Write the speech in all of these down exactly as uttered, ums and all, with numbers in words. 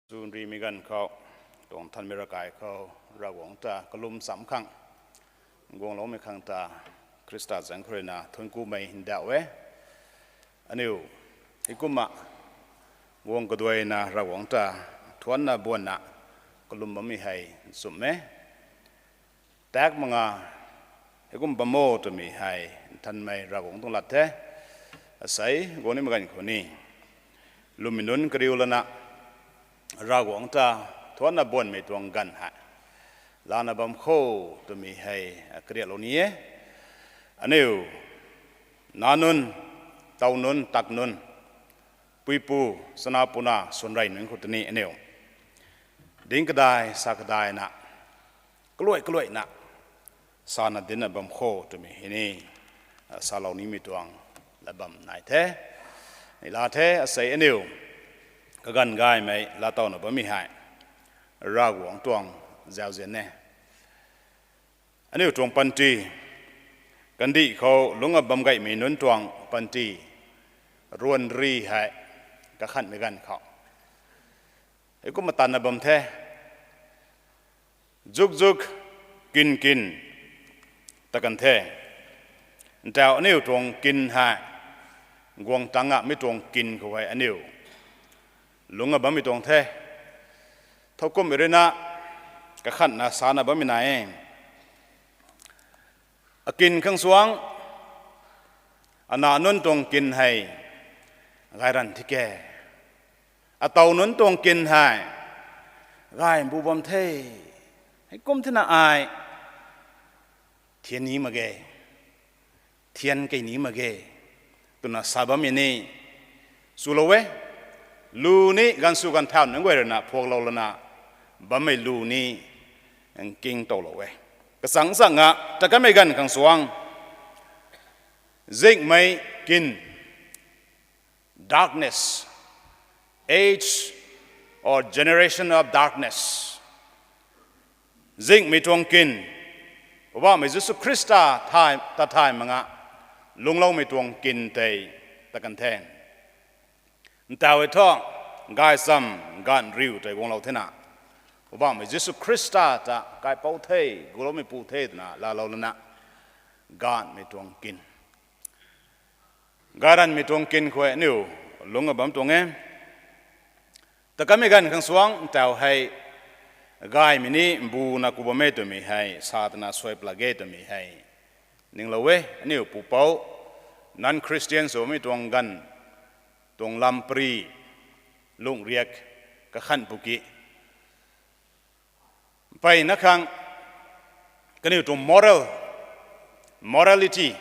Sunri mi ganv khou, tuang thanmei ravkai khou, Ravguangc ta kalum cham khang, guangloumei khang ta, Khrista zaeng khou ruina thuanc kumei ndauh e. Aniu, heikumna, guang kaduaina Ravguangc ta, thuancna buanna, kalum bammei hei, nchumh e. Tak manga, heikum bam o twmei hei, nthanmei Ravguangc tuang lat the. Asei, guang nimei ganv khou ni, lwmmei nunc kariu lana, Ravguangc ta, thuancna buanmei tuang ganv hei, lana bam kho twmei hei, kariaklou ni e. Aniu, nac nunc, tow nunc, tak nunc, puipu, chana puna, swanrei nunc khou tei ni aniu, ding kadai, sa kadaina, kaluai kaluaina, sana dincna bam kho twmei hei ni, salou nimei tuang, lat bam nai the. Neihla the, asei aniu, kaganv gaymei, laatowna bammei hei, Ravguangc tuang, zauzian e. Aniu tuang panty, kandih khou lungc a bam gaymei nunc tuang panty, ruanri hei, kakhanhmei ganv khou, heikumna tanna bam the. Zuk zuk, kin kin, ta kan the. Ntau aniu tuang kin hei, guang tangc a mi tuang kin khou hei aniu, lungc a bammei tuang the. Thowkumhmei ruina, kakhanhna sana bammei nai e. Akin khang suang, anac nunc tuang kin hei, gay ranv thi ke. Atow nunc tuang kin hei, gay mbu bam the. Heikum thina ai, thian ni mak ge, thian key ni mak ge, twna sa bammei ni, chulou e, lu ni ganvsw ganvthau nunc guay ruina phuaklou lana, bammei lu ni, nking towlou e. Kachangc changna, ta kanmei ganv khang suang, zingmei kin, darkness, age or generation of darkness. Zingmei tuang kin, Poubauhmei Jisu Khrista ta thay manga, lungcloumei tuang kin tei, ta kan the. Ntau e thu, gaychamv, gaanv riu tei guanglou thena, Poubauhmei Jisu Khrista ta kaipouc the, guloumeipu the twna laalou lana, gaanvmei tuang kin, gay ranvmei tuang kin khou aniu, lungc a bam tuang e. Ta kanmei ganv khang suang ntau hei, gaymei ni mbuna ku bam e twmei hei, sa twna suai pla ge twmei hei, ninglou e, aniu pupouc, non-Christian swmei tuang ganv, tuang lam pary, lungriak, kakhan puki, mpeyna khang, kaniw tuang moral, morality,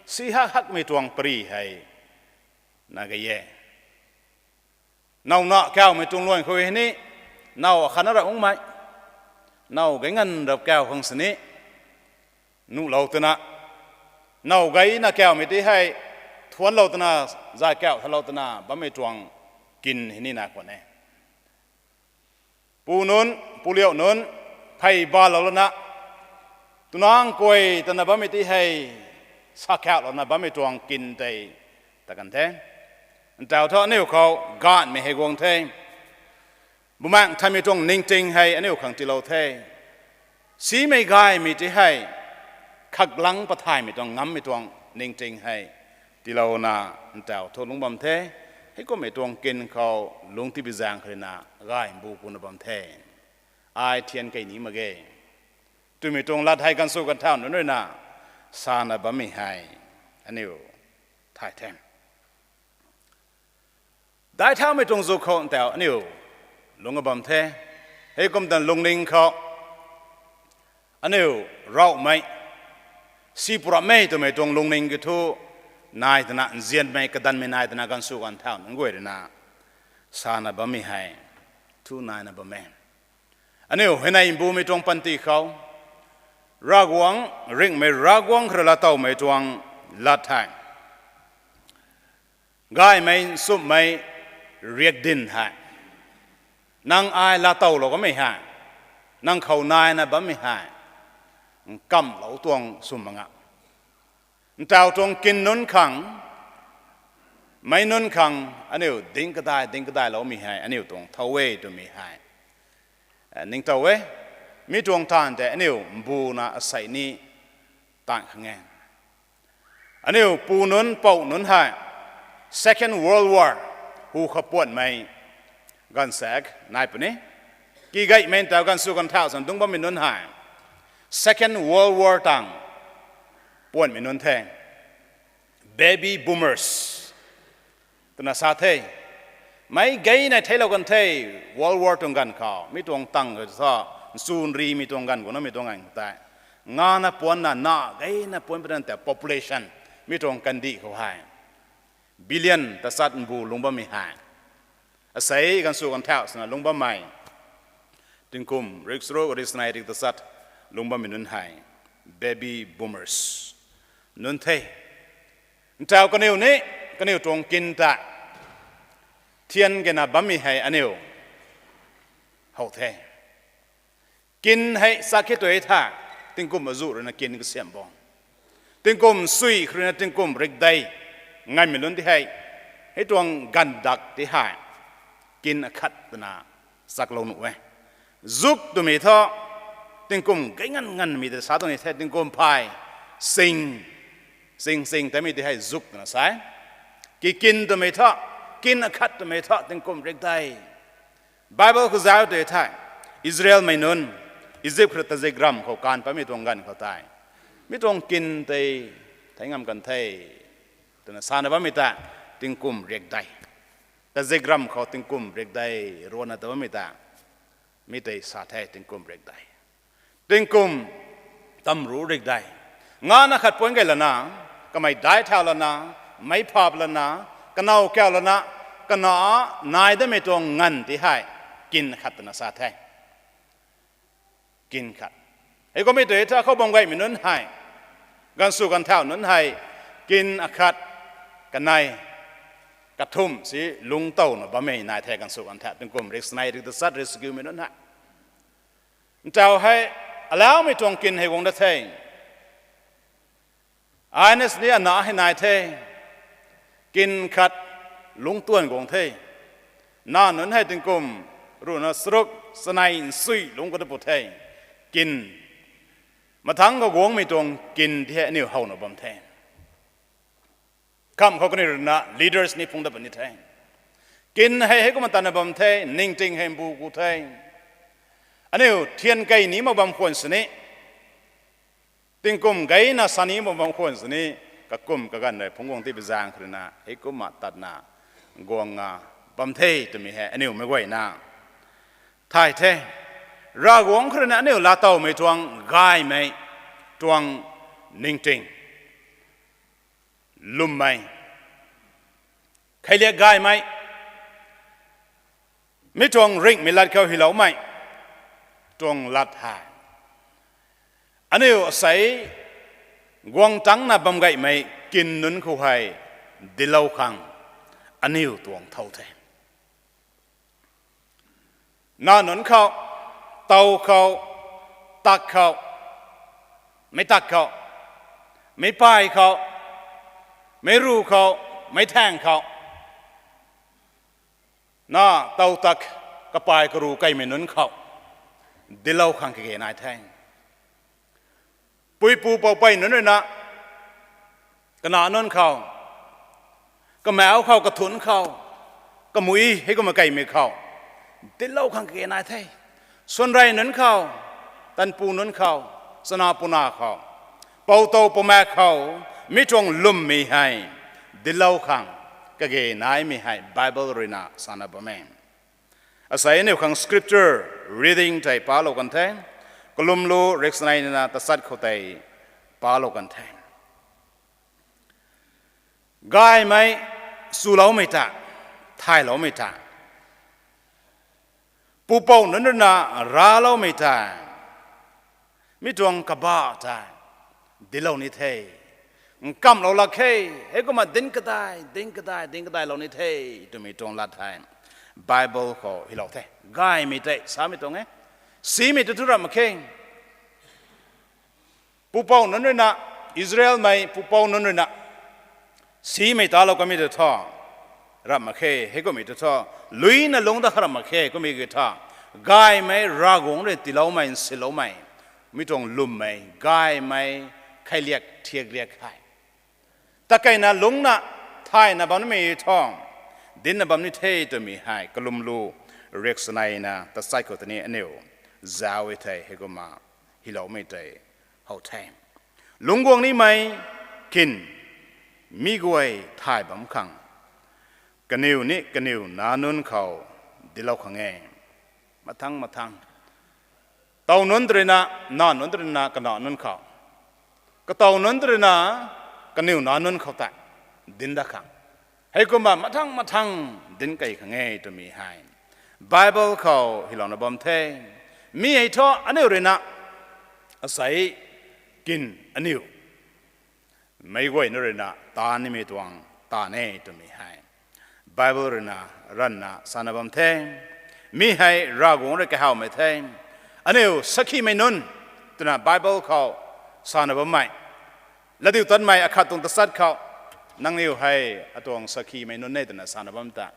si hak hakmei tuang pary hei, na gay e. Now na kawmei tuang luan khou hei ni, now akhatna rap ungmei, now gay nganv rap kaw khang sini, nuhlou twna, now gayna kawmei ti hei, thuanclou twna, zay kaw thalou twna bammei tuang kin hei ni na khwan e. Pu nunc, puliauh nunc, phey balou lana, tunang kuay twna bammei ti hei, sa kauhlouna bammei tuang kin tei, ta kan the. Ntau thu aniu khou gaanvmei hei guang the. Bumaengh Nthanmei tuang ningting hei aniu khang tiilou the. Simei gaymei ti hei, khaklang pathaymei tuang ngammei tuang ningting hei, tiilouna ntau thu lungc bam the. Heikummei tuang kin khou lungc tibi zaeng kharina gay mbu kuna bam the. Ai thian key ni mak ge twmei tuang lat hei ganvsw ganvthau nunc ruina sana bammei hei, aniu, thay the. Daic thaumei tuang zu khou ntau aniu, lungc a bam the. Heikum tan lungning khou, aniu, ravmei, si purammei twmei tuang lungning kiu thu, nai twna nzianmei kadanmei nai twna ganvsw ganvthau nunc guay ruina, sana bammei hei, thu naina bam e. Aniu, hei nei mbumei tuang panty khou, Ravguangc, ringhmei Ravguangc khou rui laatowmei tuang lat hei, gaymei nchumhmei riakdyn hei, nang ai laatowlou kamei hei, nang khou naina bammei hei, nkamhlou tuang sw mak nga. Ntau tuang kin nunc khang, meic nunc khang aniu ding kadai ding kadailoumei hei aniu tuang thow e twmei hei ningtow e. Mi tuang taanv tei aniu mbuna asei ni taanv khang e. Aniu pu nunc pou nunc hei Second World War hu kha puanmei gaanvsaekc nai puni. Kigaymei ntaw ganv sw ganv thau san dungc bammei nunc hei Second World War tang puanmei nunc the, baby boomers twna sa the. Meic geyna theiclou kan the, World War tuang ganv khou mi tuang tang khou tha, nchun rimei tuang ganv khou namei tuang ganv khou tei ngana puanna na geyna puan patan tei population mi tuang kandih khou hei billion tachat mbu lungc bammei hei asei ganv sw ganv thau sana lungc bammei tingkum rik sruk rik snei rik tachat lungc bammei nunc hei baby boomers nunc the. Ntaw kaniw ni kaniw tuang kin ta thian kena bammei hei aniu how the. Kin hei sa khe tu e tha, tingkum azuh ruina kin kasiam bo. Tingkum sui khou ruina tingkum rikdei ngaimei nunc ti hei, hei tuang ganv dak ti hei kin akhat twna chaklou nuh e. Zuk twmei thu tingkum gei nganv nganvmei ta sa tuang ni the, tingkum phay sing sing sing tamei ti hei zuk twna sa e. Kikin twmei thu, kin akhat twmei thu tingkum rikdei. Bible khou zauc tei thei, Israelmei nunc Egypt khou tazik ram khou kaanv patmei tuang ganv khou tei mi tuang kin tei thei ngam kan the twna sana bammei ta tingkum rikdei. Tazik ram khou tingkum rikdei ruana ta bammei ta mi tei sa the tingkum rikdei. Tingkum tamru rikdei. Ngana khat puan gay lana, kamei dai thau lana, meic phap lana, kanow kau lana, kana nai damei tuang nganv ti hei kin khat twna sa the. Kin khat. Hei kummei tu e tha khou bam gaymei nunc hei, ganv sw ganv thau nunc hei, kin akhat, kanei, kathumh si lungc towna bammei nai the ganv sw ganv thau tingkum rik snei rik tachat rik sgiumei nunc hei. Ntaw hei alaumei tuang kin hei guang da the. Ai na sini ana hei nai the. Kin khat lungc tuan guang the. Na nunc hei tingkum ruhna sruk sanei nsui lungc khou ta pu the. Kin mathangc khou guangmei tuang kin ti hei aniu howna bam the. Kamv khou kaniw ruina leaders ni phungc dat puni the. Kin hei hei kumna tatna bam the, ningting hei mbu ku the. Aniu thian key ni mak bam khwan sini, tingkum geyna sa ni mak bam khwan sini, kakum kaganv rui phungc guang ti pi zaeng khou ruina hei kumna tatna guang a bam the twmei hei aniu meic guayna thay the. Ravguangc khou ruina aniu laatowmei tuang gaymei tuang ningting lwmmei, kheiliak gaymei, mi tuang ringhmei lat khou hyloumei tuang lat hei aniu asei guang tangcna bam gaymei kin nunc khou hei dinclou khang aniu tuang thow the. Na nunc khou, tow khou, tak khou, meic tak khou, meic pay khou, meic ru khou, meic thaeng khou, na tow tak, kapay karu keymei nunc khou dinclou khang kage nai the. Puipu poupey nunc ruina, kana nunc khou, kamau khou, kathunc khou, kamui hei kumna keymei khou dinclou khang kage nai the. Swanrey nunc khou, tanpu nunc khou, chana puna khou, poutow poumak khou, mi tuang lwmmei hei dinclou khang kage naimei hei Bible ruina sana bam e. Asei aniu khang scripture reading tei palou kan the. Kalumlu rik sanei nina tachat khou tei palou kan the. Gaymei swloumei ta, thayloumei ta, pupouc nunc ruina racloumei ta, mi tuang kabah ta dinclou ni the. Nkamhlou lak khe, hei kumna dinc kadai, dinc kadai, dinc kadailou ni the twmei tuang lat hei Bible khou hylou the. Gaymei tei samei tuang e. Simei tu thu ramh mak khe. Pupouc nunc ruina, Israelmei pupouc nunc ruina simei talou kamei tu thu, Ramh mak khe, hei kummei tu thu, luina lungc dat kha ramh mak khe, kummei ki thu, gaymei Ravguangc rui tiiloumei, nsiloumei, mi tuang lwmmei, gaymei, kheiliak, thiakliak hei. Takeina lungcna, thayna bam nimei thu, dincna bam ni the twmei hei, kalum lu, riaksaneina, tachat khou tini aniu, zauc e thei, hei kumna, hyloumei tei, how the. Lungc guang nimei, kin, mi guay thay bam khang, kaniw ni kaniw nac nunc khou, dinclou khang e. Mathang mathang. Tow nunc tei ruina, nac nunc tei ruina, kanac nunc khou. Katow nunc tei ruina, kaniw nac nunc khou tei, dinc dat khang. Hei kumna mathang mathang dinc key khang e twmei hei. Bible khou hylouna bam the. Mi hei thu aniu ruina, asei, kin, aniu. Meic guayna ruina, taanv nimei tuang, taanv e twmei hei. Bible ruina, ranvna, sana bam the. Mi hei Ravguangc rui kahawmei the. Aniu sakhimei nunc, twna Bible khou, sana bammei. Latdiutatmei akhat tuang tachat khou, nangniw hei atuang sakhimei nunc e twna sana bam ta.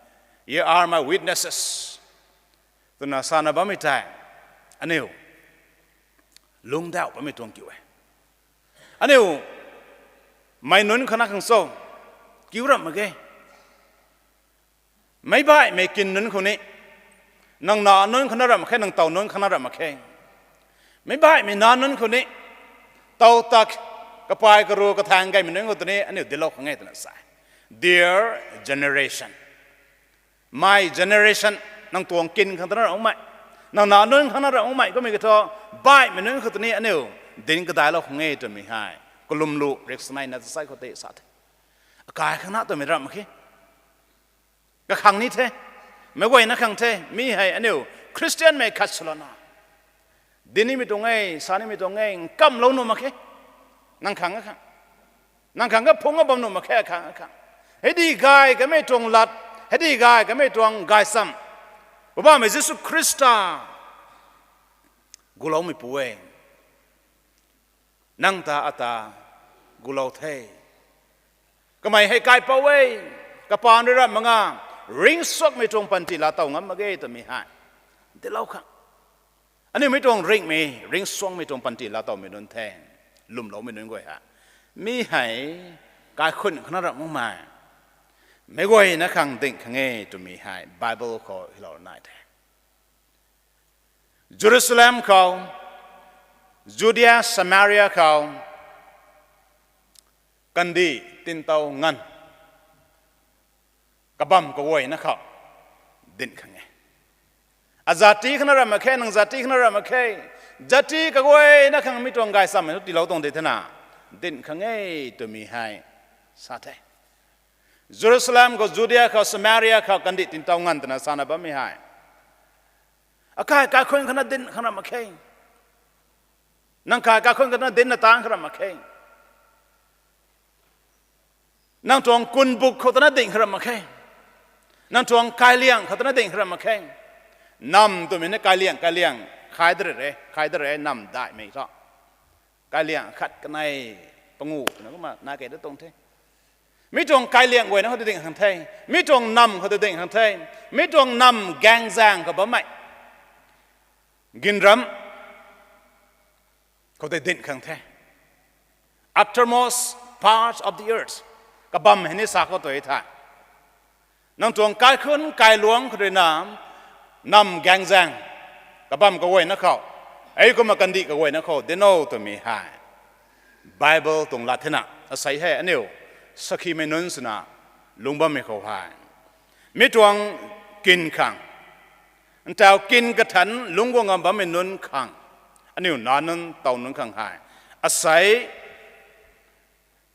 You are my witnesses. Twna sana bammei tei. Aniu. Lungcdauh bammei tuang kiu e. Aniu. Mei nunc khana khang cho. Kiu ramh mak ge. Meic baihmei kin nunc khou ni. Nang nac nunc khana ramh mak khe, nang tow nunc khana ramh mak khe. Meic baihmei nac nunc khou ni. Tow tak, kapai karu kathaeng gaymei nunc khou tei ni, aniu dinclou khang e twna sa. Their generation. My generation, nang tuang kin khang tana ramhmei. Nang nac nunc khang na ramhmei kummei ki thu, baihmei nunc khou tei ni aniu, dinc kadailou khang e twmei hei. Kalum lu, riaksaneina tachat khou tei sa the. Akai khang na twmei ramh mak khe. Kakhang ni the. Meic guayna khang the, mi hei aniu, Khristianmei khat swlouna. Dinc nimei tuang e, sa nimei tuang e, nkamlou nuh mak khe. Nang khang akhang. Nang khang kaphungc a bam nuh mak khe akhang akhang. Heidi gay kamei tuang lat, heidi gay kamei tuang gaysam. Poubauhmei Jisu Khrista. Guloumeipu e. Nang ta ata gulou the. Kamei hei kaipouc e, kapaan rui ramh mak nga, ringcsuangmei tuang panty laatow ngam mak ge twmei hei. Dinclou khang. Aniu mi tuang ringhmei, ringcsuangmei tuang panty laatowmei nunc the. Lwmloumei nunc guay hei. Mi hei, kaikhunc khana ramh makmei. Meic guayna khang ding khang e twmei hei, Bible khou hylou nai the. Jerusalem khou, Judea, Samaria khou, kandih tintow nganv, kabamv kaguayna khou, dinh khang e. Azati khana ramh mak khe, nang zati khana ramh mak khe, zati kaguayna khang mi tuang gaychamv hei tiilou tuang de thena, dinh khang e twmei hei sa the. Jerusalem khou, Judea khou, Samaria khou kandih tintow nganv twna sana bammei hei, akai kaikhunc khana dinh khang ramh mak khe. Nang kai kaikhunc khana dinh na taanc khang ramh mak khe. Nang tuang kunbuk khou tana dinh khang ramh mak khe. Nang tuang kailiang khou tana dinh khang ramh mak khe. Namv twmei ni kailiang, kailiang, khai da re, khai da re, namv daihmei thu. Kailiang khat kanei panguh twna kumna nai key da tuang the. Mi tuang kailiang guayna khou ta dinh khang the. Mi tuang namv khou ta dinh khang the. Mi tuang namv gaengzaeng khou bammei, ginram khou tei dinh khang the. Uttermost part of the earth. Kabamv hei ni sa khou tei the. Nang tuang kaikhunc kailuangc khou ruina, namv gaengzaeng, kabamv kaguayna khou, ei kumna kandih kaguayna khou dinh o twmei hei Bible tuang lat thena, asei hei aniu sakhimei nunc swna lungc bammei khou hei, mi tuang kin khang, ntau kin kathanc lungc guang ngam bammei nunc khang, aniu nac nunc tow nunc khang hei, asei,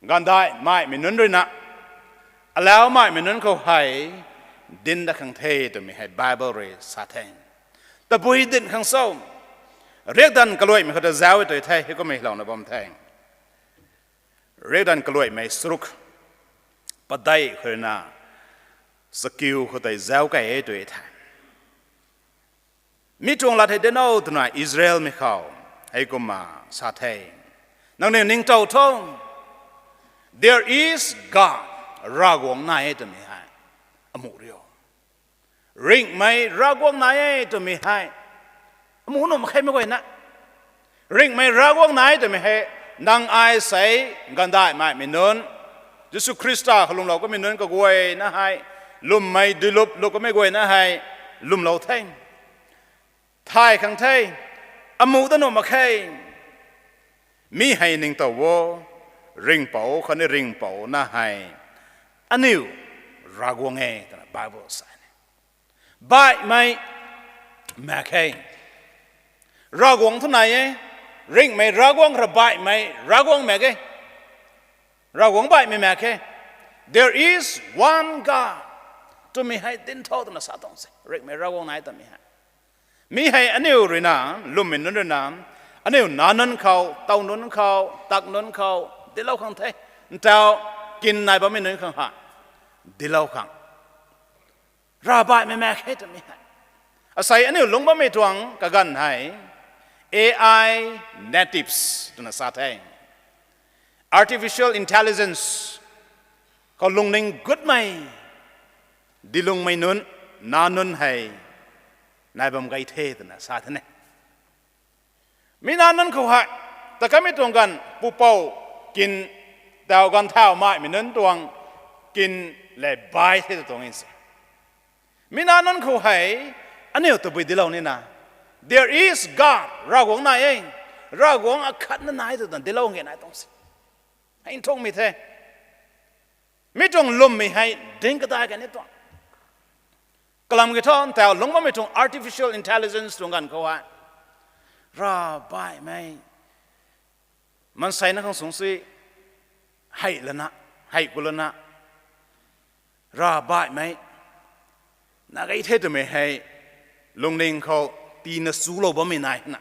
gaanvdaih maimei nunc ruina, alau maimei nunc khou hei, dinh dat khang the twmei hei Bible rui sa the. Tabui dinh khang cho? Riakdanv kaluaimei khou ta zauc e tw the, hei kummei louna bam the. Riakdanv kaluaimei charuk padeih khou ruina, chakiu khou tei zauc key e tw the. Mi tuang lat hei dinh o twna Israelmei khou, hei kumna sa the. Nangniw ningtow tho, there is God, Ravguangc nai e twmei hei. Amuh rio. Ringhmei Ravguangc nai e twmei hei, amuh nuh mak khe mei guayna. Ringhmei Ravguangc nai twmei hei, nang ai sei, ganvdaihmei mei nunc, Jisu Khrista khou lwmlou kamei nunc kaguayna hei, lwmmei duilup lup kamei guayna hei, lwmlou the. Thay khang the, amuh dat nuh mak khe. Mi hei ningtow o, ringhpouc khatni ringhpouc na hei, aniu Ravguangc e twna Bible sa e. Baihmei mak khe. Ravguangc thu nai e, ringhmei Ravguangc khou rui baihmei Ravguangc mak e. Ravguangc baihmei mak khe. There is one God twmei hei dinc tho twna sa tuang se, ringhmei Ravguangc nai twmei hei. Mi hei aniu ruina, lwmmei nunc ruina, aniu nac nunc khou, tow nunc khou, tak nunc khou, dinclou khang the. Ntau, kin nai bammei nunc khang ha, dinclou khang. Ravbaihmei mak khe twmei hei. Asei aniu lungc bammei tuang kaganv hei, A I natives twna sa the. Artificial intelligence khou lungning gutmei, dilungmei nunc, nac nunc hei, nai bam gay the twna sa the ne. Mi nac nunc khou hei, ta kamei tuang ganv pupouc kin, tau ganv thau maimei nunc tuang kin le bai the tw tuang e se. Mi nac nunc khou hei, aniu tabui dinclou nina, there is God, Ravguangc nai e, Ravguangc akhatna nai twna dinclou nge nai tuang se. Hei nthukmei the. Mi tuang lwmmei hei dinc kadai kani tuang. Kalam kiu thu ntau lungc bammei tuang artificial intelligence tuang ganv khou hei, ravbaihmei, maansei na khang sung si, hei lana, hei ku lana, ravbaihmei, na gay the twmei hei, lungning khou, tina sulou bammei nai na.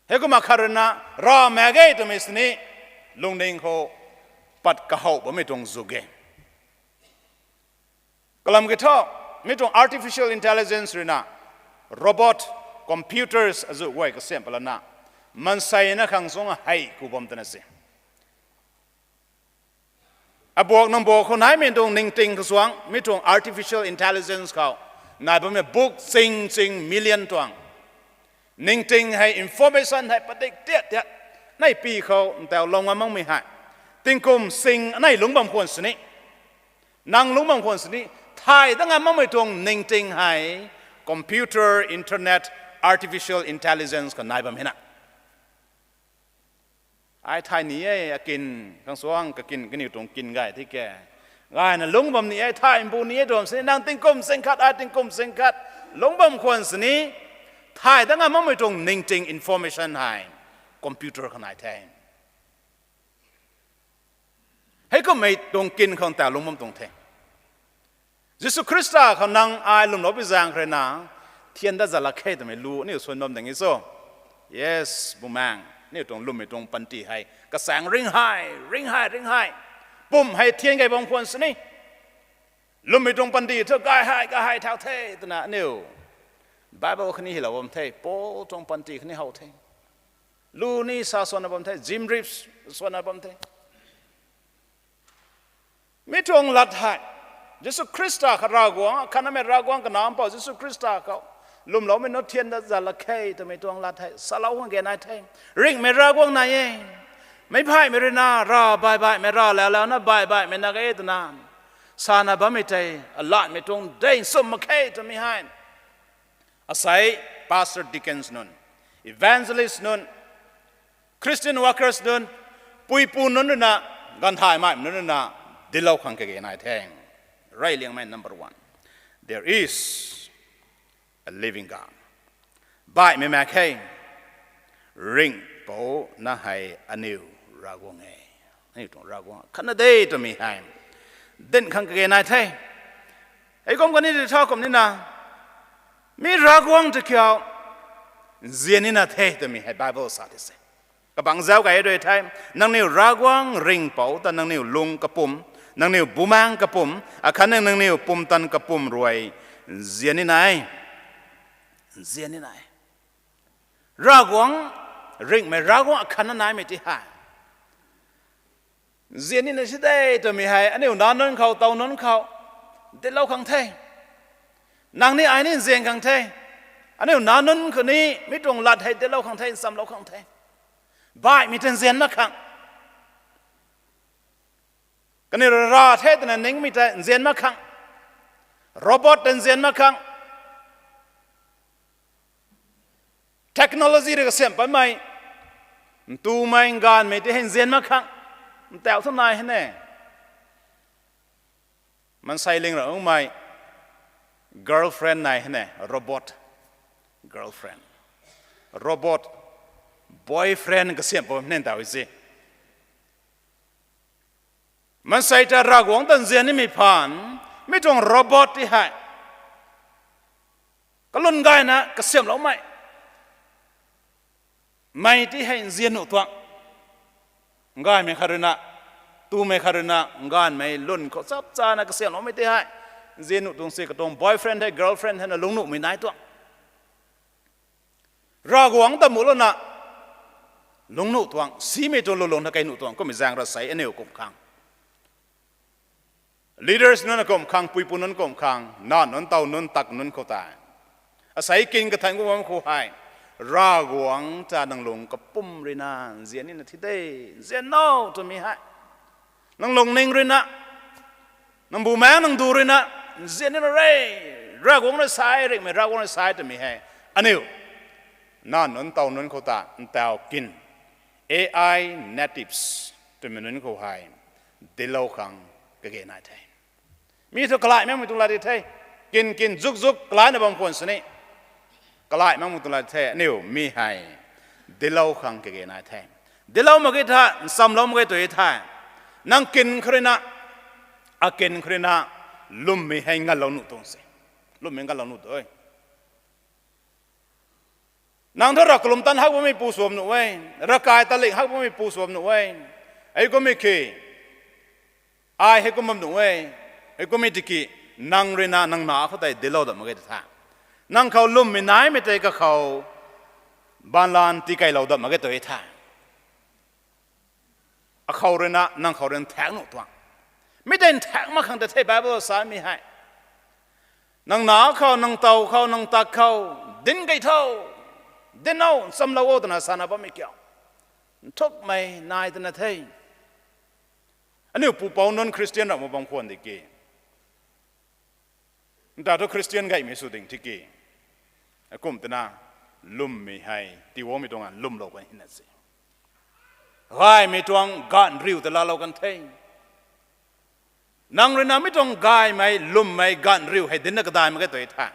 Heikumna khat ruina, rav mak ge twmei sini, lungning khou, pat kahouh bammei tuang zuk e. Kalam kiu thu, mi tuang artificial intelligence ruina, robot, computers azu guay kasiam palana, maansei na khang sung hei ku bam twna se. Abuak nang buak khou naimei tuang ningting kasuang, mi tuang artificial intelligence khou, nai bammei buk ching ching million tuang. Ningting hei information hei padik tiat tiat, nai pi khou ntau lou ngam makmei hei. Tingkum sing anei lungc bam khwan sini. Nang lungc bam khwan sini, thay dat ngam makmei tuang ningting hei, computer, internet, artificial intelligence khou nai bam hina. Ai thay ni e, akin, khang suang kakin, kaniw tuang kin gay thi ke. Gayna lungc bam ni e, thay mbu ni e, dam sini, nang tingkum sing khat, ai tingkum sing khat, lungc bam khwan sini, thay dat ngam makmei tuang ningting information hei, computer khou nai the. Heikummei tuang kin khou ntau lungc bam tuang the. Jisu Khrista khou nang ai lwmlou pi zaeng khou ruina, thian dat zat lak khe twmei lu aniu suan bam ding e cho. Yes, bumaeng, aniu tuang lwmmei tuang panty hei, kasaeng ring hei, ring hei, ring hei. Pum hei thian gay bam khwan sini. Lwmmei tuang panty thu gay hei, gay hei thau the twna aniu Bible khatni hylou bam the, Paul tuang panty khatni how the. Lu ni sa suanna bam the, Jim Reeves suanna bam the. Mi tuang lat hei, Jisu Khrista kha Ravguangc, khanamei Ravguangc kanac mpouh Jisu Khrista khou, lwmloumei nunc thian dat zat lak khe twmei tuang lat hei salou khang ge nai the. Ringhmei Ravguangc nai e. Meic phaymei ruina rav baih baihmei, rav lau launa baih baihmei na ge twna, sana bammei tei, alatmei tuang dei nsum mak khe twmei hei, asei pastor, deacons nunc, evangelist nunc, Christian workers nunc, puipu nunc ruina, ganvthaymei nunc ruina, dinclou khang kage nai the. Reyliangmei number one, there is a living God. Baihmei mak khe, ringhpouc na hei aniu Ravguangc e. Aniu tuang Ravguangc khatna de twmei hei, dinc khang kage nai the. Heikum kani ti thau kum nina, mi Ravguangc ta kiu, nzian nina the twmei hei Bible sa ti se. Kabangc zauc kai rui the, nangniw Ravguangc ringhpouc ta nangniw lung kapwm, nangniw bumaengc kapwm, akhatni nangniw pumtan kapwm rui, nzian nina e. Nzian nina e. Ravguangc, ringhmei Ravguangc akhatna naimei ti hei, nzian nina si de twmei hei, aniu nac nunc khou, tow nunc khou, dinclou khang the. Nang ni ai ni nzian khang the. Aniu nac nunc khou ni mi tuang lat hei dinclou khang the, nchamlou khang the. Baihmei ta nzian mak khang, kaniw ra the twna ningmei ta nzian mak khang, robot ta nzian mak khang, technology rui kasiamh patmei, ntumei nganvmei tei hei nzian mak khang, ntauh thu nai hei ne. Maansei ling ra umei girlfriend nai hei ne, robot girlfriend, robot boyfriend kasiamh pat ne ntauh se. Maansei ta Ravguangc ta nzian nimei phaan, mi tuang robot ti hei kalun gayna kasiamhloumei, mei ti hei nzian nuh tuang, nganvmei khat ruina, ntumei khat ruina nganvmei lun khou chap chana kasiamhloumei ti hei nzian nuh tuang se. Katuang boyfriend hei girlfriend hei na lungnuhmei nai tuang, Ravguangc ta muhlouna lungnuh tuang, simei tuang lulung na kei nuh tuang kummei zaeng ra sei aniu kum khang, leaders nunc kum khang, puipu nunc kum khang, nac nunc, ntaw nunc, tak nunc khou tei, asei kin kathanc kum bam khou hei, Ravguangc ta nang lung kapwm ruina nzian nina thi de, nzian no twmei hei nang lungning ruina, nang bumaengc nang du ruina nzian nina re. Ravguangc rui sa, ringhmei Ravguangc rui sa twmei hei aniu nac nunc, ntaw nunc khou ta ntauh kin, A I natives twmei nunc khou hei dinclou khang kage nai the. Mi thu kalai makmei tuang lat di the. Kin kin zuk zuk kalaina bam khwan sini, kalai makmei tuang lat the. Aniu mi hei dinclou khang kage nai the. Dinclou mak ge tha, nchamlou mak ge tu the. Nang kin khou ruina, akin khou ruina lwmmei hei nganlou nuh tuang se. Lwmmei nganlou nuh tu e. Nang thu rav kalum tan hak bammei pu sw bam nuh e, ravkai taling hak bammei pu sw bam nuh e. Hei kummei ki, ai hei kum bam nuh e. Hei kummei tiki, nang ruina nang nac khou tei dinclou dat mak ge tu tha, nang khou lwmmei naimei tei kakhou baanvlan tikeylou dat mak ge tu tha, akhou ruina nang khou rui nthaekc nuh tuang. Mi tei nthaekc mak khang tei the Bible samei hei. Nang nac khou, nang ntaw khou, nang tak khou dinc key tho, dinc o, nchamlou o twna sana bammei kiu nthukmei nai twna the. Aniu pupouc nunc Christian ramh mak bam khwan di ki, nta thu Christian gaymei sw ding tiki, akum twna lwmmei hei tiiloumei tuang a lwmlou kan hina se. Gaymei tuang ganv riu ta laalou kan the. Nang ruina mi tuang gaymei lwmmei ganv riu hei dincna kadai mak ge tu the.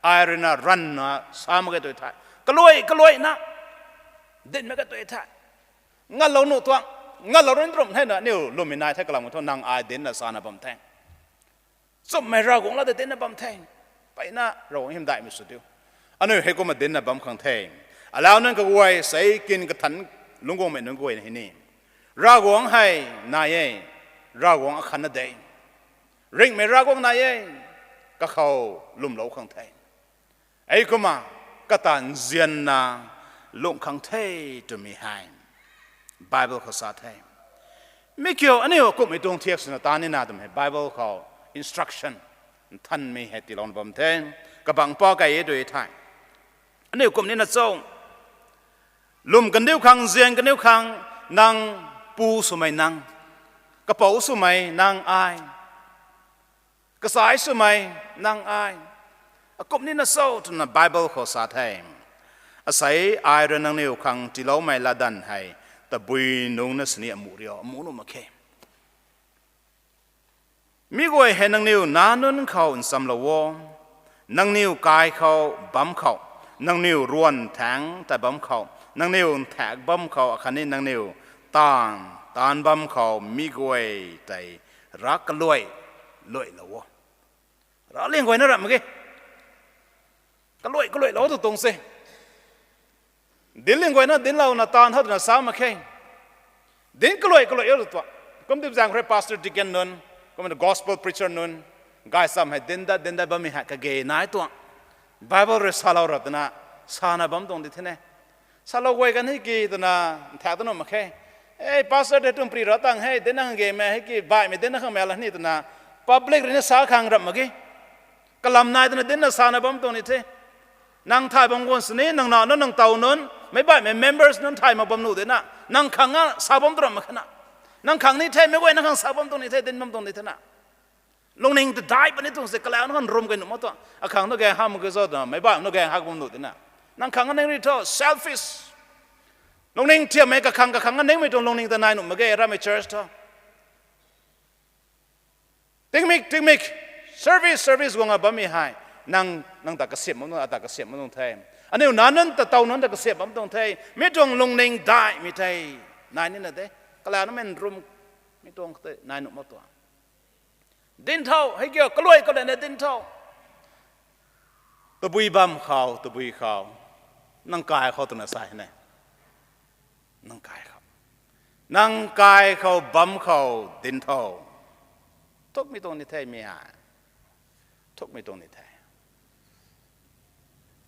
Ai ruina ranvna sa mak ge tu the. Kaluai kaluaina dinc mak ge tu the. Nganlou nuh tuang, nganlou rui nrumh hei na aniu lwmmei nai the kalam thu nang ai dincna sana bam the. Nchumhmei Ravguangc lat tei dincna bam the. Mpeyna Ravguangc hymdaihmei sw diu. Aniu hei kumna dincna bam khang the. Alau nunc kaguay, sei kin kathanc lungc guangmei nunc guayna hei ni, Ravguangc hei nai e. Ravguangc akhatna de. Ringhmei Ravguangc nai e. Kakhou lwmlou khang the. Hei kumna kata nzianna lungh khang the twmei hei Bible khou sa the. Mi kiu aniu kumhmei tuang thiak swna ta nina twmei hei Bible khou instruction nthanmei hei tiilouna bam the. Kabangc pa key e tu the. Aniu kum nina cho, lwm kandiu khang, nzian kandiu khang, nang pu swmei nang, kapouc swmei nang ai, kasai swmei nang ai, akum nina cho twna Bible khou sa the. Asei ai rui nangniw khang tiiloumei latdanv hei tabui nungc na sini amuh rio, amuh nuh mak khe. Mi guay hei nangniw nac nunc khou nchamlou o, nangniw kai khou bam khou, nangniw ruan thaeng tei bam khou, nangniw nthaekc bam khou, akhatni nangniw taanv taanc bam khou mi guay tei ravkaluai luailou o. Ravliang guayna ramh mak ge. Kaluai kaluailou tu tuang se. Dincliang guayna dinclouna taanv tha twna sa mak khe. Dinc kaluai kaluai o tu tuang. Kum tip zaeng khou rui pastor, deacon nunc, kumna gospel preacher nunc, gaychamv hei dinc dat dinc dat bammei hei kage nai tuang. Bible rui salou ra twna sana bam tuang di the ne. Salou guay kan hei ki twna nthaekc ta nuh mak khe. E pastor tei tuang pri ra tang hei, dincna khang gemei hei ki, baihmei dincna khang mei la ni twna Public rui na sa khang ramh mak ge. Kalam nai twna dinna sana bam tuang ni the. Nang thay bam guan sini, nang na nunc, nang tow nunc, meic baihmei members nunc thay mak bam nuh de na. Nang khang a sa bam tu ramh mak khe na. Nang khang ni the, meic guay nang khang sa bam tuang ni the, din bam tuang ni the na. Lungning ta dai puni tuang se, kalau nang khang rum kai nuh mak tuang. Akhang nu gaeng hak mak ke zo ta, meic baihmei nu gaeng hak bam nuh de na. Nang khang a ning ri tho, selfish. Lungning thiammei kakhang kakhang a ningmei tuang lungning ta nai nuh mak ge, ramei church tho. Tingmik, tingmik, service, service guang a bammei hei. Nang, nang ta kasiam bam tuang, ata kasiam bam tuang the. Aniu na nunc ta tow nunc ta kasiam bam tuang the. Mi tuang lungning daihmei thei. Nai nina de. Kalau na men rum, mi tuang tei nai nuh mak tuang. Din tho, hei kiu, kaluai kalana din tho. Tabui bam khou, tabui khou. Nang kai khou twna sa hei ne. Nang kai khou. Nang kai khou, bam khou, din tho. Thukmei tuang ni the mi hei. Thukmei tuang ni the.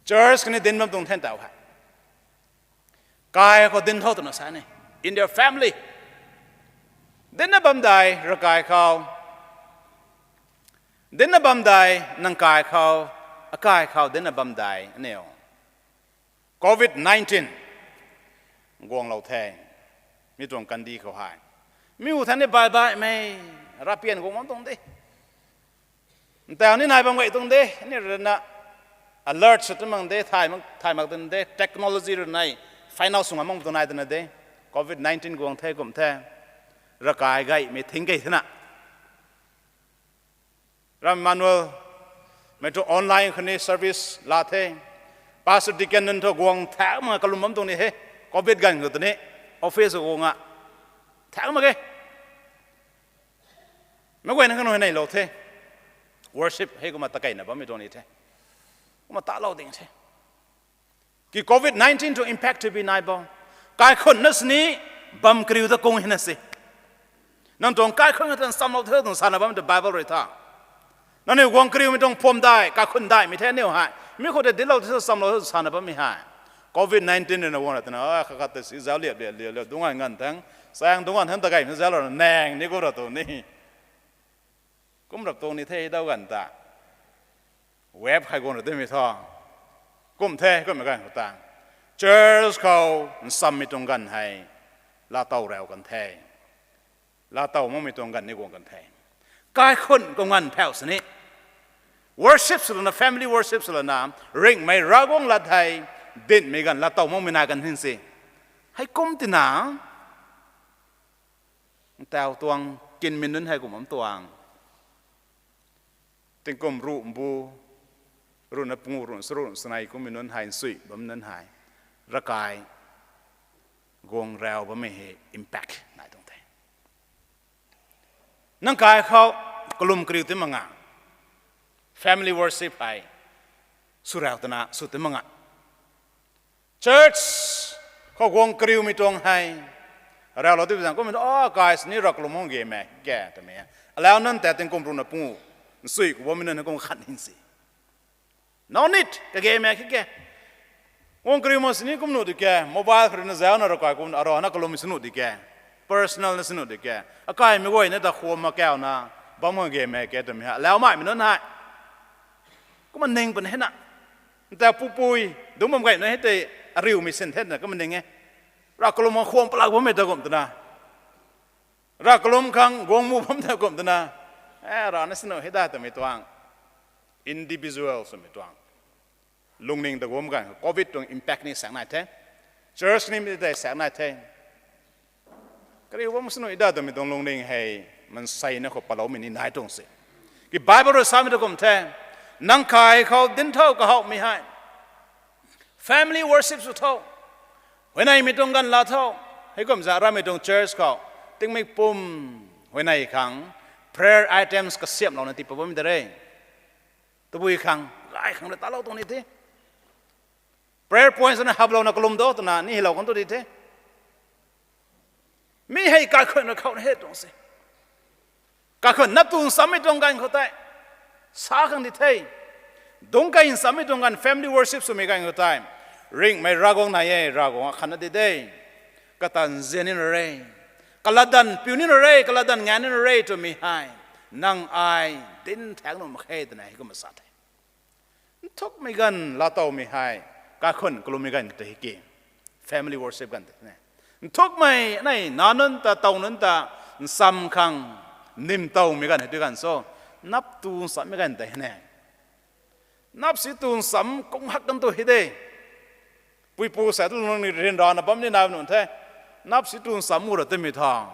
Church kani din bam tuang then tau hei. Kai khou din tho twna sa ni. In your family. Dinna bam dai, ravkai khou. Dinna bam dai, nang kai khou. Akai khou dinna bam dai, aniu. Covid nineteen. Guanglou the. Mi tuang kandih khou hei. Mi u than ni bai baihmei. Rapian guang bam tuang de. Ntau ni nai bam gay tuang de, ni rui na alert sw tu mang de, thay mak, thay mak tuang de, technology rui nai, final sw ngam mak tuang nai twna de. Covid nineteen guang the, kum the. Ravkai gaymei thing kei thena. Ram Emmanuel, mei tu online khou ni service la the. Pastor Deacon nunc thu guang thak mak kalum bam tuang ni he. Covid ganv khou tu ni, office khou guang a. Thak mak e. Meic guayna kanu hei neilou the. Worship hei kumna takeina bammei tuang ni the. Kumna talou ding the. Ki Covid nineteen tuang impact tw bi nai bo. Kaikhunc na sini bam kariu ta kung hina se. Nang tuang kaikhunc ta nchamlou the tuang sana bammei tu Bible rui tha. Nangniw guang kariumei tuang phuam dai, kaikhunc daimei the aniu hei. Mi khou tei dinclou the nchamlou the sana bammei hei. Covid nineteen rui na guang ra twna, a, khat khat ta si zauc liap liap liap liap, dungc nganv nganv thang, chaeng dungc nganv thang ta gaymei zauclou na nang ni kum ra tu ni. Kum rap tuang ni the dau ganv ta. Web hei guang ra twmei thu. Kum the, kummei ganv khou ta. Church khou nchammei tuang ganv hei. Laatow rau kan the. Laatow makmei tuang ganv ni guang kan the. Kaikhunc khou nganv phau sini. Worship swlana, family worship swlana, ringhmei Ravguangc lat hei, dinhmei ganv laatow makmei nai kan hin se. Hei kum tina, ntau tuang, kinmei nunc hei kum bam tuang. Tingkum ruh mbu, ruhna pungu, ruhna charuk, ruhna chanei kummei nunc hei, nsui bam nunc hei. Ravkai, guang rau bammei hei impact nai tuang the. Nang kai khou, kalum kariu ti mak nga. Family worship hei, sw rau twna, sw ti mak nga. Church khou guang kariumei tuang hei. Rau lou ti zang kummei, a, kai sini rav kalum hang gamei ke twmei. Alau nunc ta tingkum ruhna pungu, nsui khou bammei nunc kum khat hin se. No need, kagamei khe ke. Guang kariu mak sini kum nuh di ke, mobile khou rui na zaucna ravkai kum, arana kalum sini nuh di ke. Personal na sini nuh di ke. Akaimei guayna ta khwan mak kauna, bam hang gamei ke twmei ha. Alau maimei nunc hei. Kumna ning puni hena. Nta pupui, dungc bam gay nunc hei tei ariumei sin the twna kumna ning e. Rav kalum khang khwan palak bammei ta kum twna. Rav kalum khang guang mu bam ta kum twna. E, rana sini nuh hei da twmei tuang. Individual swmei tuang. Lungning ta guang ganv, Covid tuang impact ni saek nai the. Church ni mi tei saek nai the. Kariu bam sini nuh da twmei tuang lungning hei, manseina khou paloumei ni nai tuang se. Ki Bible rui samei ta kum the. Nang kai khou dinc thau kahawmei hei. Family worship sw thau. Huayneymei tuang ganv laa thau. Hei kum za ramei tuang church khou. Tingmik pum huayney khang prayer items kasiamhlouna tiipat bammei de re. Tabui khang, gay khang rui talou tuang ni the. Prayer points na haplouna kalum do twna ni hylou kan tu di the. Mi hei kaikhunc na khou na he tuang se. Kaikhunc na tu nchammei tuang ganv khou tei. Sa khang di the. Dungc kai nchammei tuang ganv family worship swmei ganv khou tei. Ringhmei Ravguangc nai e, Ravguangc akhatna di de. Kata nzian nina re. Kalatdanv piu nina re, kalatdanv ngan nina re twmei hei. Nang ai dinc thaeng nuh mak khe twna hei kumna sa the. Nthukmei ganv laatowmei hei, kaikhun kalummei ganv tei hei ki, family worship ganv tei ne. Nthukmei nei nac nunc ta, tow nunc ta, ncham khang, nim towmei ganv hei tui ganv cho, nap tu nchammei ganv tei hei ne. Nap si tu ncham kung hak kan tu hei de. Puipu sa tu lung ni ryanrana bam ni nai nunc the. Nap si tu ncham u ra twmei tha,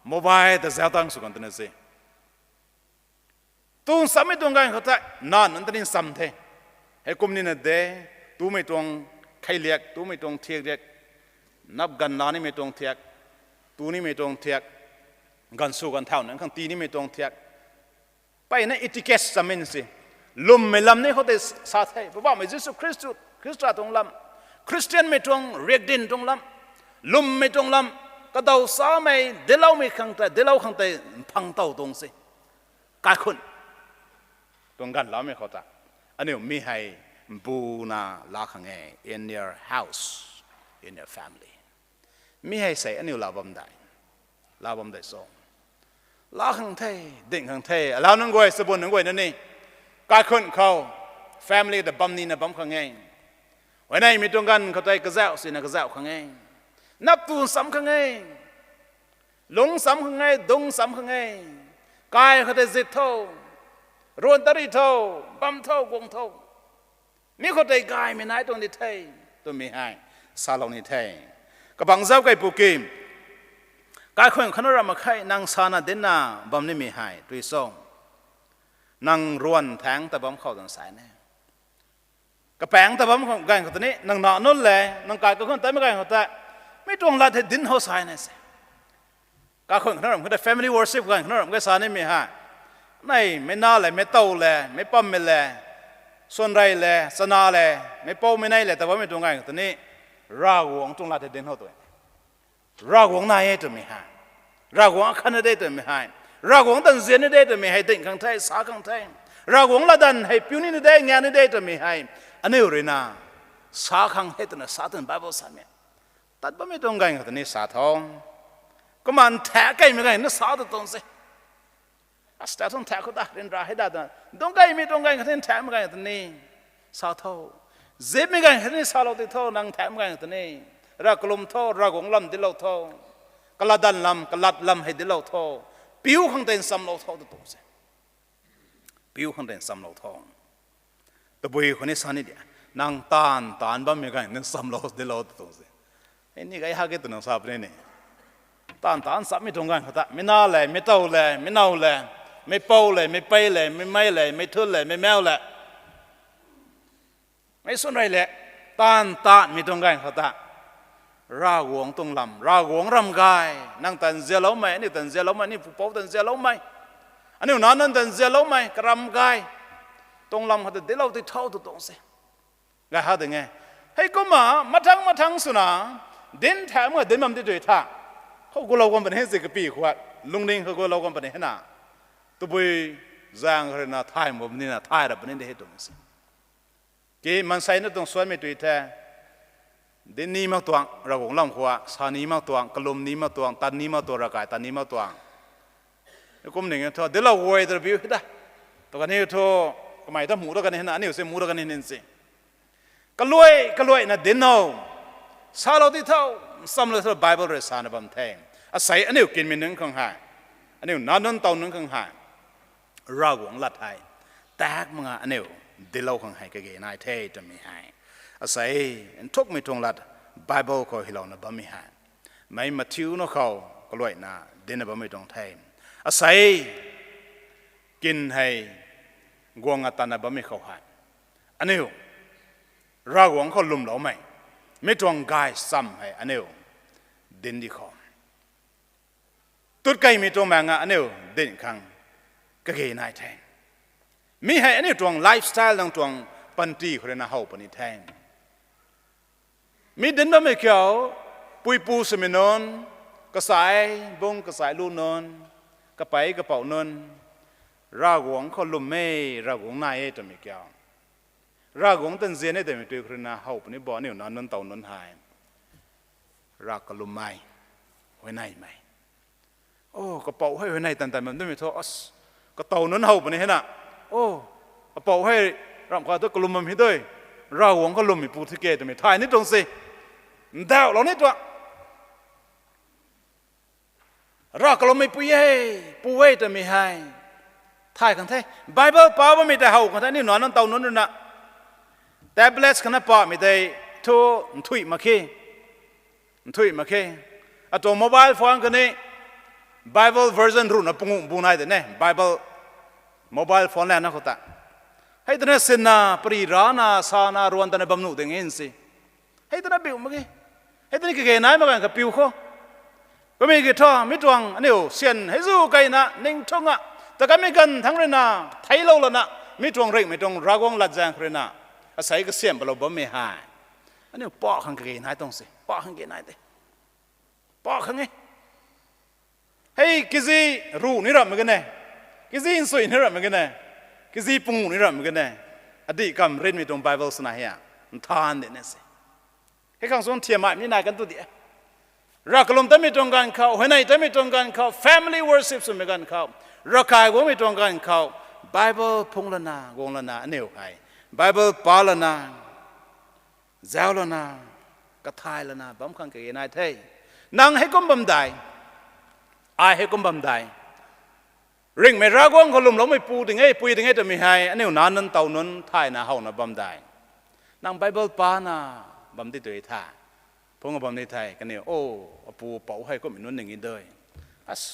mobile ta zauc tang sw kan twna se. Tu nchammei tuang ganv khou tei, nac nunc ta ni ncham the. Heikum nina de, tumei tuang kheiliak, tumei tuang thiak riak, nap ganv la nimei tuang thiak, tu nimei tuang thiak, ganv sw ganv thau nunc khang tii nimei tuang thiak. Mpeyna etiquette chammei si. Lwmmei lam ni khou tei sa the, Poubauhmei Jisu Khrista, Khrista tuang lam, Khristianmei tuang riakdanv tuang lam, lwmmei tuang lam, kadaw samei, dincloumei khang tei, dinclou khang tei, mphang tow tuang se. Kaikhun tuang ganv laumei khou ta, aniu mi hei mbuna laa khang e, in your house, in your family. Mi hei sei aniu laa bam dei, laa bam dei cho. Laa khang the, ding khang the, alau nunc guay, chabun nunc guay na ni, kaikhun khou, family ta bam nina bam khang e. Huayneymei tuang ganv khou tei kazauh sina kazauh khang e. Nap tu ncham khang e. Lungc ncham khang e, dung ncham khang e. Kai khou tei zit tho, ruan tari tho, bam tho, guang tho. Mi khou tei gaymei nai tuang di the, twmei hei salou ni the. Kabangc zauc kaipu ki, kaikhun khou na ram mak khe, nang sana dincna bam nimei hei tui cho. Nang ruan thaeng ta bam khou tan sa ne. Kapaengc ta bam ganv khou ta ni, nang nac nunc le, nang kai kaikhun tatmei ganv khou tei, mi tuang lat hei dinc how sa ne se. Kaikhun khou na ram khou tei family worship ganv khou na ram khe sa nimei hei, nei meic nac le, meic tow le, meic pammei le, swanrei le, chana le, meicpouc meic nei le ta bammei tuang ganv khou ta ni, Ravguangc tuang lat hei dinc how tu. Ravguangc nai e twmei hei, Ravguangc akhatna de twmei hei, Ravguangc tanzian ni de twmei hei ding khang the, sa khang the. Ravguangc latdanv hei piu nina de, ngan ni de twmei hei, aniu rui na sa khang he twna sa twna Bible samei. Tat bammei tuang ganv khou ta ni sa tho. Kumna nthaekc keymei ganv na sa tu tuang se. Asta tuang nthaekc khou ta ryanra hei da ta, tuang keymei tuang ganv khou ta ni, nthaekcmei ganv khou ta ni sa tho. Zipmei ganv khou ta ni salou ti tho, nang nthaekcmei ganv khou ta ni. Rav kalum tho, Ravguangc lam dinclou tho. Kalatdanv lam, kalat lam hei dinclou tho. Piu khang tei nchamlou tho tu tuang se. Piu khang tei nchamlou tho. Tabui khou ni sa ni di, nang taanv taanc bammei ganv ni nchamlou dinclou tu tuang se. Hei ni gay hak e twna sa puni ni. Taanv taanc chammei tuang ganv khou ta, meic nac le, meic tow le, meic now le, meicpouc le, meicpei le, meicmei le, meicthut le, meicmau le, meic swanrei le, taanv taanmei tuang ganv khou ta, Ravguangc tuang lam, Ravguangc ram gay, nang tanzianloumei, aniu tanzianloumei, aniu pupouc tanzianloumei, aniu nac nunc tanzianloumei karam gay tuang lam khou ta dinclou ti tho tu tuang se. Gay hak ding e. Heikumna mathang mathang swna dinc thaeng mak dinc bam ti tui tha, khou gulou guang puni hei zi kapi khou, lungning khou gulou guang puni hei na, tabui zaeng khou rui na thay mak puni na, thay ra puni de hei tuang se. Ki maansei na tuang suanmei tui the, dinc ni mak tuang Ravguangc lam khou, sa ni mak tuang, kalum ni mak tuang, tan ni mak tuang, ravkai tan ni mak tuang. Kum ning thu dinclou guay ta biu hei ta, tu kani thu, kamei ta mu ta kani hei na, aniu se mu ta kani nin se. Kaluai kaluaina dinc o, salou ti tho, nchamlou tho, Bible rui sana bam the. Asei aniu kinmei nunc khang hei, aniu nac nunc tow nunc khang hei, Ravguangc lat hei tak mak nga aniu dinclou khang hei kage nai the twmei hei, asei nthukmei tuang lat Bible khou hylouna bammei hei, meic Matthew na khou kaluaina dincna bammei tuang the. Asei kin hei guang atanna bammei khou hei, aniu Ravguangc khou lwmloumei, mi tuang gaychamv hei aniu dinc di khou, tutkeimei tuang maeng a aniu dinc khang kage nai the. Mi hei aniu tuang lifestyle nang tuang panty khou rui na how puni the. Mi dinc bammei kiu, puipu swmei nunc, kasai bung kasai lu nunc, kapei kapouc nunc, Ravguangc khou lwm e, Ravguangc nai e twmei kiu, Ravguangc tanzian e twmei tui khou rui na how puni bo aniu nac nunc tow nunc hei. Rav kalummei, huayneymei, o kapouc hei huayney tan tan bam twmei thu, as, Katow nunc how puni hena. O, apou hei ramh khat tu kalum bam hei dui. Ravguangc kalummeipu thi ke twmei thay ni tuang se. Ndauhlou ni tuang. Rav kalummeipu e, pu e twmei hei thay khang the. Bible pa bammei tei how khang the, aniu nac nunc tow nunc ruina. Tablets khana pamei tei thu nthuih mak khe. Nthuih mak khe. Atuang mobile phone kani Bible version ruhna panguh bu nai de ne. Bible mobile phone lana khou ta. Hei twna sinna, pari rana, sana, ruan tana bam nuh ding e si. Hei twna biu mak ge. Hei twna kage nai mak ganv kha piu khou. Kamei ki thu, mi tuang aniu syan hei zu kaina, ning thunga, ta kamei ganv thangc ruina, theiclou lana, mi tuang ringhmei tuang Ravguangc latzaeng khou ruina, asei kasiamh palou bammei hei. Aniu pa khang kage nai tuang se, pa khang kage nai de. Pa khang e. Hei kg ruh ni ramh mak ge ne, kg nsui ni ramh mak ge ne, kg panguh ni ramh mak ge ne, adih kam rinmei tuang Bible swna hei a, nthan de na se. Hei khang sung thiammei ni nai kan tu di e. Rav kalum tamei tuang ganv khou, huayney tamei tuang ganv khou, family worship swmei ganv khou, ravkai guangmei tuang ganv khou, Bible phungc lana, guang lana, aniu hei Bible pa lana, zauc lana, kathay lana bam khang kage nai the. Nang hei kum bam dai, ai hei kum bam dai. Ringhmei Ravguangc khou lwmloumeipu ding e, pui ding e twmei hei aniu nac nunc tow nunc thayna howna bam dai. Nang Bible pana bam di tu tha, phungc bam di the, kaniw o, apu apou hei kummei nunc ning e dui,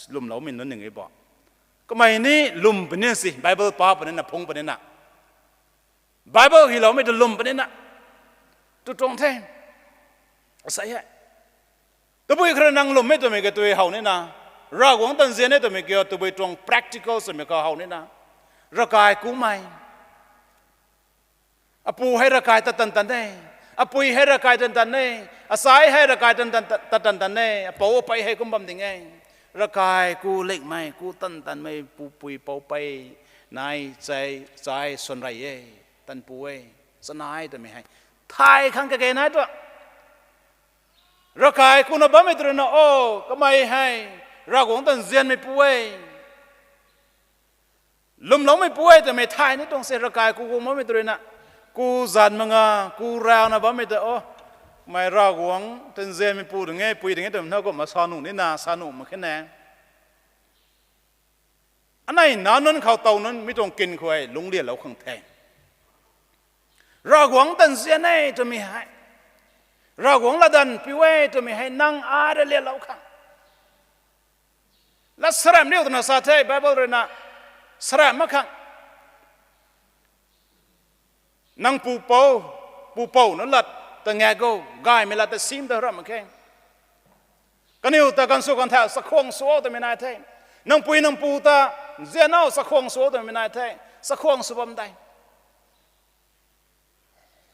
lwmloumei nunc ning e bo. Kamei ni lwm puni si, Bible pa punina, phungc punina, Bible hyloumei tu lwm punina, tu tuang the. Asei hei, tabui khou rui nang lwmmei twmei ka tui how nina, Ravguangc tanzian e twmei kiu tabui tuang practical swmei khou how nina, ravkai kumei. Apu hei ravkai tat tan tan e, apui hei ravkai tan tan e, asei hei ravkai tan tan, tat tan tan e, apou apei hei kum bam ding e. Ravkai ku likmei, ku tan tanmei, pupui poupei, nai, chai, chai swan rey e, tanpu e, chanai twmei hei thay khang kage nai tu. Ravkai kuna bammei tu ruina, o, kamei hei Ravguangc tanzianmeipu e. Lwmloumeipu e twmei thay ni tuang se, ravkai ku guang bammei tu ruina. Ku zan manga, ku rauna bammei ta, o, kamei Ravguangc tanzianmeipu ding e, pui ding e twmei na kumna sa nuh nina, sa nuh mak khe ne. Anei nac nunc khou tow nunc mi tuang kin khou hei lungclialou khang the. Ravguangc tanzian e twmei hei, Ravguangc latdanv piu e twmei hei nang ai rui lialou khang. Lat saramh riu twna sa the Bible ruina, saramh mak khang. Nang pupou, pupou na lat ta ngak o, gaymei lat ta sim ta ramh mak khe. Kaniw ta kan sw kan thau chakhwang sw o twmei nai the. Nang pui nang pu ta nzian o chakhwang sw o twmei nai the. Chakhwang sw bam dai.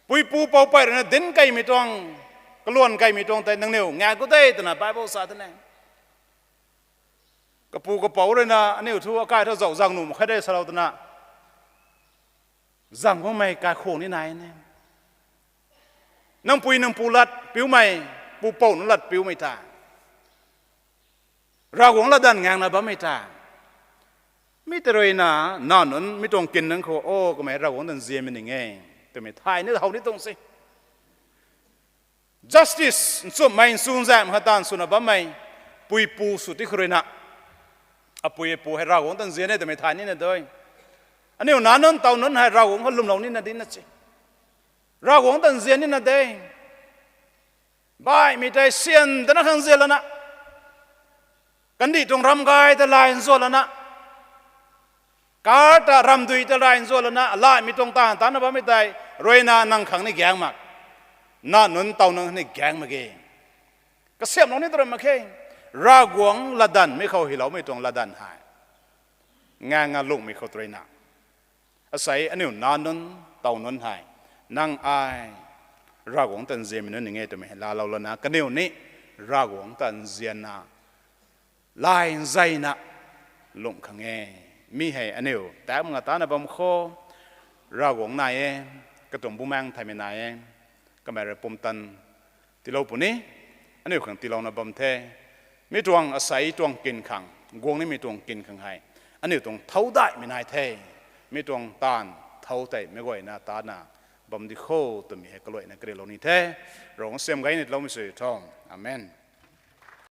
Pui pu poupei ruina dinc keymei tuang, kaluan keymei tuang tei nangniw ngak gu de twna Bible sa the ne. Kapu kapou ruina aniu thu akai thu zauh zang nuh mak khe de salou twna, zang bammei kaikhwang ni nai ne. Nang pui nang pu lat piumei, pupou na lat piumei ta, Ravguangc latdanv ngakna bammei ta, mi tei ruina nac nunc mi tuang kin nunc khou, o, kamei Ravguangc tanzianmei ning e twmei thay ni how ni tuang se. Justice, nchumhmei nchunzaekmei khou taanv swna bammei, pui pu sw ti khou ruina, apui apu hei Ravguangc tanzian e twmei thay nina dui. Aniu nac nunc tow nunc hei Ravguangc khou lwmlou nina dina se. Ravguangc tanzian nina de. Baihmei tei syan tana khang zian lana, kandih tuang ramgay ta lay nzuan lana, kar ta ramdui ta lay nzuan lana, laimei tuang taanv tana bammei tei ruina nang khang ni gaeng mak, nac nunc tow nunc ni gaeng mak ge. Kasiamhlou ni tw ram mak khe. Ravguangc latdanv mi khou hyloumei tuang latdanv hei ngang nga lunghmei khou tw ruina, asei aniu nac nunc tow nunc hei, nang ai Ravguangc tanzianmei nunc ning e twmei hei laalou lana kaniw ni Ravguangc tanzianna lay nzeyna lungh khang e. Mi hei aniu tak mak nga tana bam khou, Ravguangc nai e, katuang Bumaengh Nthanmei nai e, kamei rui pumtan tiilou puni, aniu khang tiilouna bam the. Mi tuang asei tuang kin khang, guang nimei tuang kin khang hei aniu tuang thouc daihmei nai the. Mi tuang taanv thouc tei meic guayna tana bam di kho twmei hei kaluaina kariulou ni the. Ravguangc siam gay ni tiiloumei sw tho. Amen.